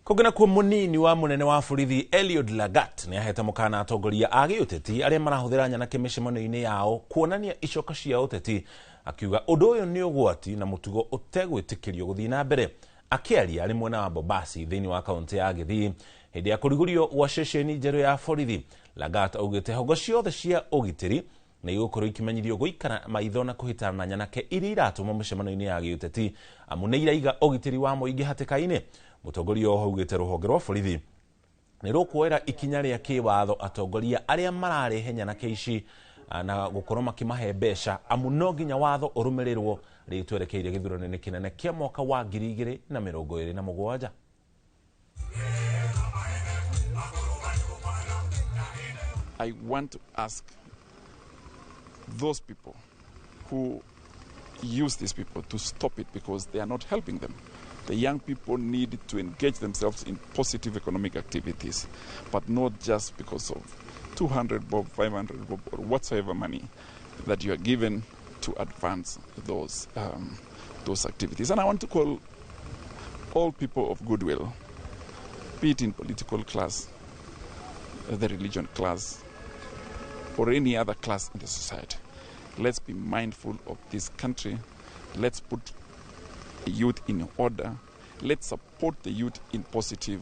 Kũngĩ nakuo, mũnini wa mũnene wa borithi Eliud Lagat nĩ ahete mũkana atongoria a gĩũteti arĩa marahũthĩra nyanake mĩcemanio-inĩ yao kuonania icoka cia ũteti, akiuga ũndũ ũyũ nĩ ũgwati na mũtugo ũtegwĩtĩkĩrio gũthiĩ na mbere. Akĩaria arĩ mwena wa Bobasi thĩinĩ wa kaũntĩ ya Gĩthii hĩndĩ ya kũrigũrio gwa ceceni njerũ ya borithi, Lagat augĩte hongo ciothe cia ũgitĩri nĩ igũkorwo ikimenyithio gũikara maitho na kũhĩtana na nyanake iria iratũmwo mĩcemanio-inĩ ya gĩũteti, amu nĩ iraiga ũgitĩri wa mũingĩ hatĩka-inĩ. Mũtongoria oho augĩte rũhonge rwa borithi nĩ rũkuoera ikinya rĩa kĩwatho atongoria arĩa mararehe nyanake ici na gũkorwo makĩmahe mbeca, amu no nginya watho ũrũmĩrĩrwo rĩu twerekeire gĩthurano-inĩ kĩnene kĩa mwaka wa 2027. I want to ask those people who use these people to stop it, because they are not helping them. The young people need to engage themselves in positive economic activities, but not just because of 200 bob, 500 bob, or whatsoever money that you are given to advance those activities. And I want to call all people of goodwill, be it in political class, the religion class, or any other class in the society. Let's be mindful of this country. Let's put the youth in order. Let's support the youth in positive